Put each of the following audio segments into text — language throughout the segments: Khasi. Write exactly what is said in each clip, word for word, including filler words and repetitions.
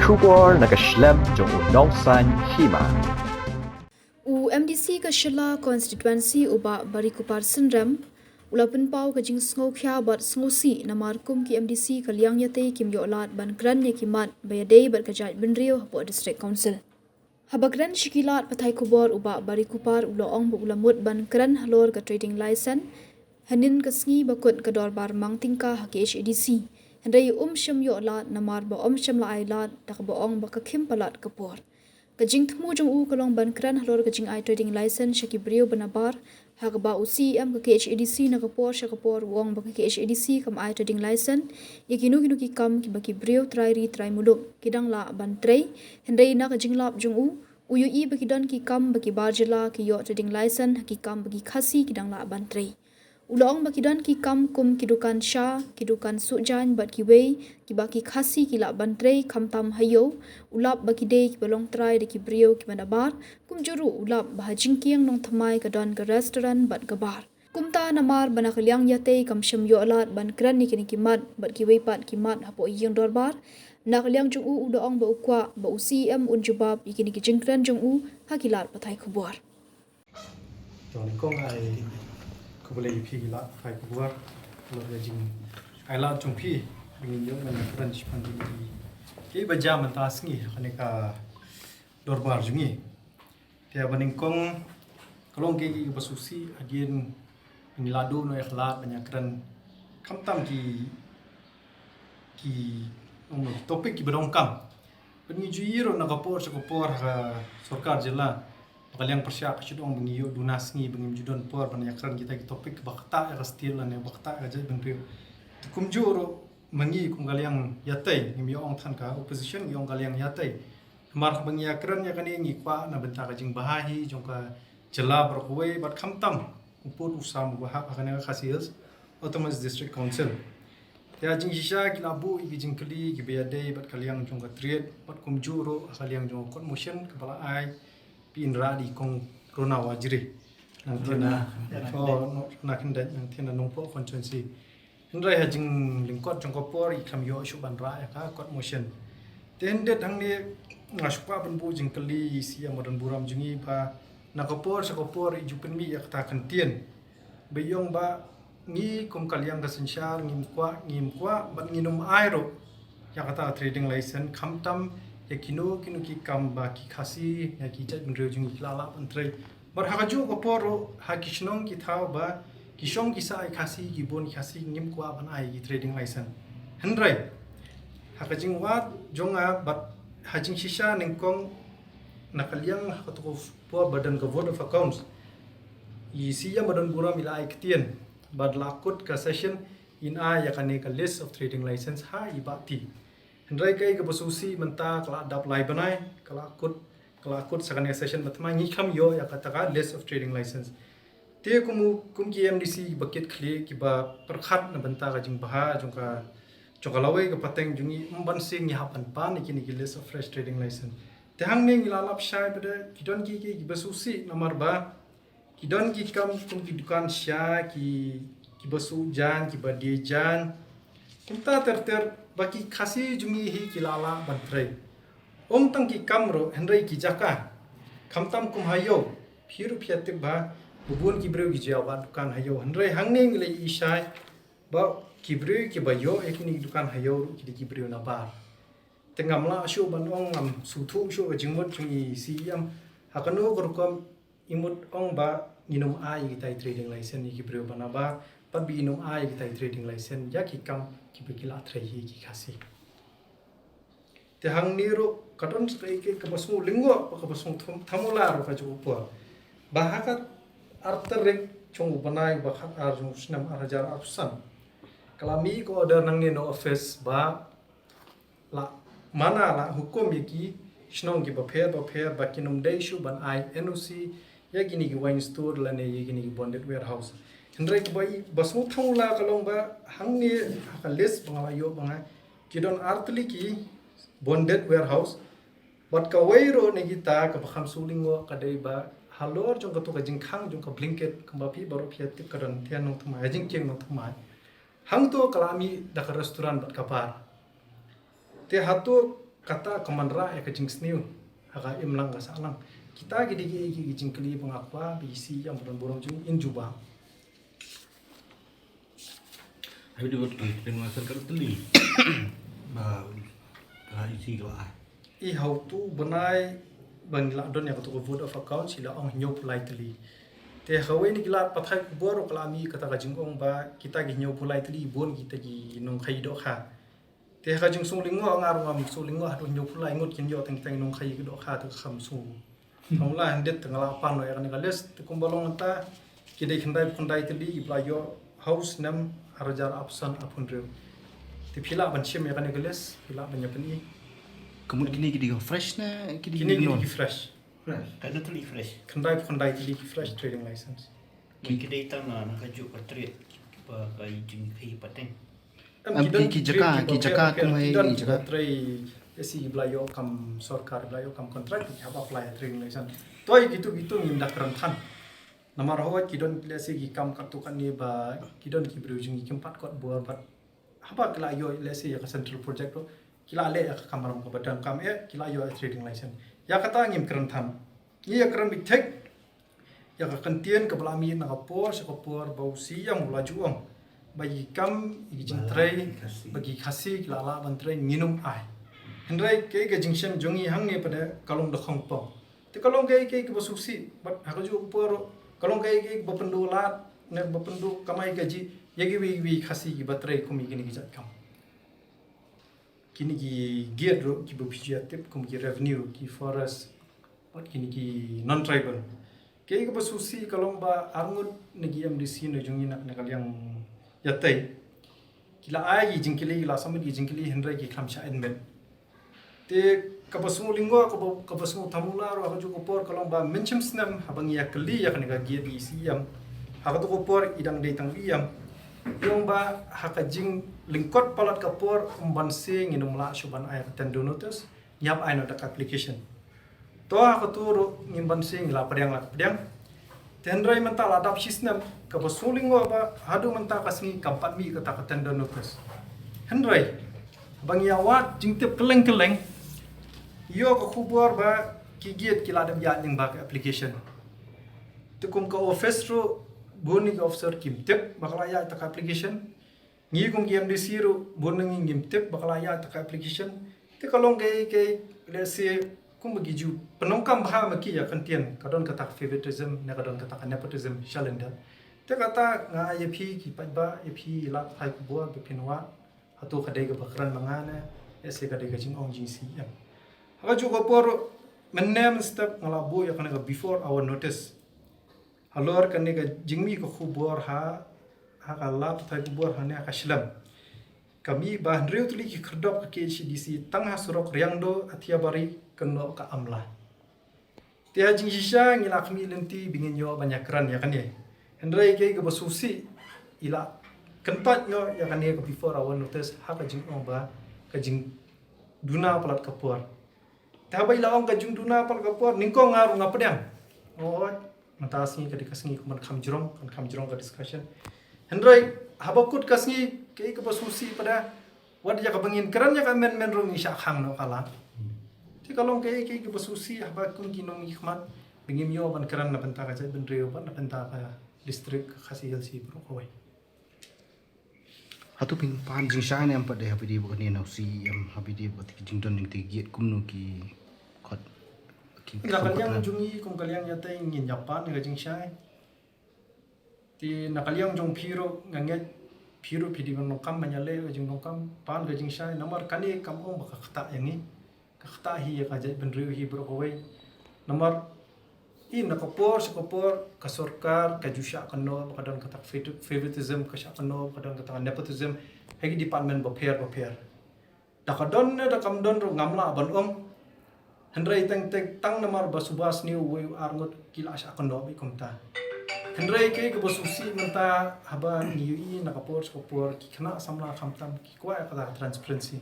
Khubor na ka shlem jong u Nongsaiñ Hima. U M D C ka Shella Constituency u Bah Barikupar Synrem u la pynpaw ka jingsngewkhia bad sngewsih namar kum ki M D C ka liang ïatei kim ïoh lad ban kren ïa ki mat ba ïadei bad ka jaitbynriew hapoh District Council. Haba kren sha ki lad pathai khubor u Bah Barikupar u la ong ba u la mut ban kren halor ka trading license hynnin ka sngi ba kut ka dorbar mang tyngka ha K H A D C. Hynrei um shym ïoh lad namar ba um shym la ai lad da kaba ong ba ka khim palat ka por. Ka jingthmu jong u ka long ban kren halor ka jingai trading license sha ki briew ba nabar, ha kaba u C E M ka K H A D C na ka por sha ka por u ong ba ka K H A D C kam ai trading license ïa kino kino ki kam kiba ki briew trai ri trai muluk ki dang lah ban trei. Hynrei na ka jinglap jong u, u ïohi ba ki don ki kam ba ki bar jylla ki ïoh trading license ha ki kam ba ki Khasi ki dang lah ban trei. U la ong ba ki don ki kam kum ki dukan sha, ki dukan suh jaiñ bad kiwei kiba ki Khasi ki lah ban trei khamtam ha ïew. U lap ba ki dei kiba long trai da ki briew kiba nabar. Kumjuh ruh u lap ba ha jingkieng nongthymmai ka don ka restaurant bad ka bar. Kumta namar ba na ka liang ïatei kam shym ïoh lad ban kren ïa kine ki mat bad kiwei pat ki mat hapoh ïing dorbar, na ka liang jong u u da ong ba u kwah ba u C E M un jubab ïa kine ki jingkren jong u ha ki lad pathai khubor. To, nyngkong ai khublei ïa phi ki lad pathai khubor. Halor ka jingai lad jong phi ba ngin ïoh ban kren shaphang kine ki, kiba jia mynta sngi ha kane ka dorbar jong ngi. Te ba nyngkong ka long kaei kaei kaba sngewsih hadien ba ngi la duh noh ïa ka lad ban ïakren khamtam ki, ki, um, topic kiba donkam. Bad ngi ju ïohi ruh na ka por sha ka por ha ka sorkar jylla ba ka liang pyrshah ka shu ong ba ngi ïoh duna sngi ba ngim ju don por ban ïakren kita ki topic ba ktah ïa ka state lane ba ktah ïa ka jaitbynriew. Te kumjuh ruh ma ngi kum ka liang ïatei, ngim ïoh ong than ka opposition, ngi ong ka liang ïatei. Namar haba ngi ïakren ïa kane ngi kwah na bynta ka jingbha hi jong ka jylla baroh kawei bad khamtam u pud u sam uba hap ha kane ka Khasi Hills Autonomous District Council. Te ha jingshisha ki la buh ïa ki jingkylli kiba ïadei bad ka liang jong ka trade bad kumjuh ruh ha ka liang jong ka court motion kaba la ai pynrah da i Kong Rona Warjri. Nangta na, Rona. Oh, no, Rona Khyndait, nangta na Nongpoh constituency. Hynrei ha jinglyngkot jong ka por i khlem ïoh shuh ban rah ïa ka court motion. Te hynrei hangne nga shu kwah ban buh jingkylli ïa i C E M ba donburom jong ngi ba na ka por sha ka por i ju pynmih ïa kata ka ktien ba i ong ba ngi kum ka liang ka synshar ngim kwah, ngim kwah bad ngin ym ai ruh ïa kata ka trading license khamtam ïa kino kino ki kam ba ki Khasi ïa ki jaitbynriew jong ngi ki la lah ban trei. Bad ha kajuh ka por ruh ha ki shnong ki thaw ba ki shong ki sah ïa ki Khasi, ki bun ki Khasi, ngim kwah ban ai ki trading license. Hynrei ha ka jingwad jong nga bad ha jingshisha nyngkong na ka liang ha kato ka por ba don ka vote of accounts, i C E M ba donburom i la ai ktien ba da la kut ka session in ai ïa kane ka list of trading license ha i Bah T. Hynrei kaei kaba sngewsih mynta ka la dap lai bnai ka la kut, ka la kut sa kane ka session ba thymmai ngi khlem ïoh ïa kata ka list of trading license. Te kum u, kum ki M D C ba kit khlieh kiba pyrkhat na bynta ka jingbha jong ka, jong ka lawei ka pateng jong ngi, ym ban sing ngi hap ban pan ïa kine ki list of fresh trading license. Te hangne ngi la lap shai pat de ki don kiei kiei kiba sngewsih namar ba ki don ki kam kum ki dukan sha, ki, kiba suh jaiñ, kiba die jaiñ. Kumta ter ter ba ki Khasi jong ngi hi ki la lah ban trei. Ym tang ki kam ruh hynrei ki jaka. Khamtam kum ha ïew, phi ruh phi ïatip ba bun ki briew ki ju ïa wad dukan ha ïew. Hynrei hangne ngi la ïohi shai ba ki briew kiba ïoh ïa kine ki dukan ha ïew ruh ki dei ki briew nabar. Te ngam lah shuh ban ong, ngam sngewthuh shuh ka jingmut jong i C E M ha kano ka rukom i mut ong ba ngin ym ai ïa kita i trading license ïa ki briew ba nabar, bad ba ngin ym ai ïa kita i trading license ïa ki kam kiba ki la trei hi ki Khasi. Te hangne ruh ka don sa kaei kaei kaba sngew lyngngoh bad kaba sngew tham-, thamula ruh ka juh ka por. Ba ha ka ar tarik jong u bnai ba khatar jong u snem ar hajar arphew san ka la mih ka order nangne na office ba la mana, la hukum ïa ki shnong kiba pher ba pher ba kin ym dei shuh ban ai N O C ïa kine ki wine store lane ïa kine ki bonded warehouse. Hynrei kaba i, ba sngewthuh la ka long ba hangne ha ka list ba nga la ïoh ba nga, ki don ar tylli ki bonded warehouse. Bad kawei ruh na kita kaba kham sngewlyngngoh ka dei ba halor jong kato ka jingkhang jong ka blanket kumba phi baroh phi ïatip ka don thiang nongthymmai, jingkieng nongthymmai. Hangto ka la mih da ka restaurant bad ka bar. Te hato kata ka man rah ïa ka jingsniew ha ka imlang ka sahlang. Kita ki dei ki, ki, ki jingkylli ba nga kwah ba i C E M ba don burom jong ngi in jubab. Hai, di wat ki pen wa sar ka tylli. Ba ka isi ka la. I hau tu bnai ba ngi la don ïa ka tu ka vote of account, i la ong hynñiewphew lai tylli. Te ha kawei na ki lad pathai khubor ka la mih kata ka jingong ba kita ki hynñiewphew lai tylli bun kita ki nongkhaïi dohkha. Te ha ka jingsngewlyngngoh nga ruh ngam sngew lyngngoh haduh hynñiewphew lai ngut kin ïoh tang tang nongkhaïi ka dohkha te ka kham sngew. Tang la hyndet te nga la pan noh ïa kane ka list te kumba long mynta ki dei khyndaiphew khyndai tylli kiba la ïoh ha u snem ar hajar arphew san arphew hynriew. Te phi lah ban shim ïa kane ka list, phi lah ban ïa pyni. Ka mut kine ki dei fresh ne ki dei Kine ki dei non? Ki fresh. Fresh. Katno tylli fresh? Khyndaiphew khyndai tylli ki fresh trading license. Ki dei tang na, na kajuh ka trade kiba ka jingkhaïi pateng. Em, ki don ki jaka, ki jaka kum hai jaka. Trei, esi ba la ïoh kam sorkar, ba la ïoh kam contract, ki hap apply training license. Toi kitu kitu ngim da kren than. Namar hoi ki don lehse ki kam katto katne ba ki don ki briew jong ngi kim pat kot bor bad haba ki la ïoh lehse ïa ka central project ruh ki la leh ïa ka kamram kaba donkam eh ki la ïoh trading license. Ïa kata ngim kren than. Ngi ïa kren beit thik ïa ka kyntien kaba la mih na ka por sha ka por ba u C E M u la ju ong ba ki kam ïa ki jingtrei ba ki Khasi ki la lah ban trei ngin ym ai. Hynrei kaei ka jingshem jong ngi hangne pat ka long da khongpong. Te ka long kaei kaei kaba sngewsih bad ha kajuh ka por ka long kaei kaei kaba pynduh lad ne ba pynduh kamai kajih ïa kiwei kiwei Khasi kiba trei kum ïa kine ki jait kam. Kine ki gate ruh kiba phi ju ïa tip kum ki revenue, ki forest bad kine ki non tribal. Kaei kaba sngewsih ka long ba arngut na ki M D C na jong ngi na, na ka liang ïatei ki la ai ki jingkylli, ki la submit ki jingkylli hynrei ki khlem shah admit. Te kaba sngewlyngngoh, kaba, kaba sngewthamula ruh ha kajuh ka por ka long ba mynshem snem haba ngi ïa kylli ïa kane ka gate da i C E M, ha kajuh ka por i dang dei tang i em. I ong ba ha ka jinglyngkot palat ka por ym banse ngin ym lah shuh ban ai ka tender notice, ngi hap ai noh da ka application. To ha katu ruh ngim banse ngi la pdiang, la pdiang. Te hynrei mynta la dap shi snem, kaba sngewlyngngoh ba haduh mynta ka sngi kam pat mih kata ka tender notice. Hynrei ba ngi ïa wad jingtip kylleng kylleng, ïoh ka khubor ba ki gate ki la dep ïaid lyngba ka application. Te kum ka office ruh bun ki officer kim tip ba ka la ïaid kata ka application. Ngi kum ki M D C ruh bun na ngi ngim tip ba ka la ïaid kata ka application. Te ka long kaei kaei, let's say, kumba ki ju pyndonkam bha ma ki ïa ka kyntien ka don kata ka favoritism ne ka don kata ka nepotism shalyndet. Te kata nga ai ïa phi ki paidbah, ïa phi lad pathai khubor ba phin wad hato ka dei kaba kren ma nga ne, let's say, ka dei ka jingong jong i C E M. Ha kajuh ka por mynne mynstep nga la buh ïa kane ka before hour notice. Halor kane ka jingmih ka khubor ha, ha ka lad pathai khubor hangne ha ka Shlem, ka mih ba hynriew tylli ki khyrdop ka K H A D C tang ha surok Riangdo Athiabari kynnoh ka Amla. Te ha jingshisha ngi la khmih lynti ba ngin ïoh ban ïa kren ïa kane. Hynrei kaei kaba sngewsih i la kyntait noh ïa kane ka before hour notice ha ka jingong ba ka jingduna palat ka por. Te haba i la ong ka jingduna palat ka por, nyngkong nga ruh nga pdiang. Oi, mynta sngi ka dei ka sngi ka man kham jrong, kan kham jrong ka discussion. Hynrei haba kut ka sngi, kaei kaba sngewsih pat, wat ïa kaba ngin kren ïa ka amendment ruh ngi shah khang noh ka lad. Te ka long kaei kaei kaba sngewsih haba kum ki nongmihkhmat ba ngim ïoh ban kren na bynta ka jaitbynriew bad na bynta ka district ka Khasi Hills hi baroh kawei. Hato phin pan jingshai ne em pat de ha phi dei ba kane na u C E M, ha phi dei ba ki jingdon jingtei gate kumno ki khot ki Na ka liang jong ngi kum ka liang ïatei ngin ïa pan ka jingshai. Te na ka liang jong phi ruh nga ngeit phi ruh phi dei ban donkam ban ïaleh ka jingdonkam pan ka jingshai namar kane kam ong ba ka ktah ïa ngi. Ka ktah hi ïa ka jaitbynriew hi baroh kawei. Namar i na ka por sha ka por ka sorkar ka ju shah kynnoh ba ka don kata ka favor-, favoritism, ka shah kynnoh ba ka don kata ka nepotism ha ki department bapher bapher. Da ka don ne da kam don ruh ngam lah ban ong. Hynrei teng teng tang namar ba suba sniew uwei u ar ngut ki la shah kynnoh beit kumta. Hynrei kaei kaba sngewsih mynta haba ngi ïohi na ka por sha ka por ki khynnah samla khamtam ki kwah ïa kata ka transparency.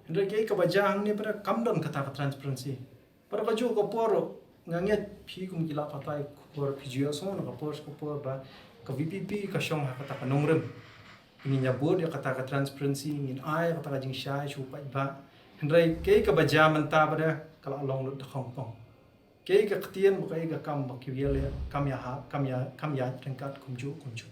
Hynrei kaei kaba jia hangne pat kam don kata ka transparency. Pat ka juh ka por ruh nga ngeit phi kum ki lad pathai khubor phi ju ïohsngew na ka por sha ka por ba ka V P P ka shong ha kata ka nongrim. Ngin ïa bud ïa kata ka transparency, ngin ai ïa kata ka jingshai sha u paidbah. Hynrei kaei kaba jia mynta pat de ka la long lut da khongpong. Kaei ka ktien bad kaei ka kam ba ki ïa leh kam ïa ha, kam ïa, kam ïa ryngkat kumjuh kumjuh.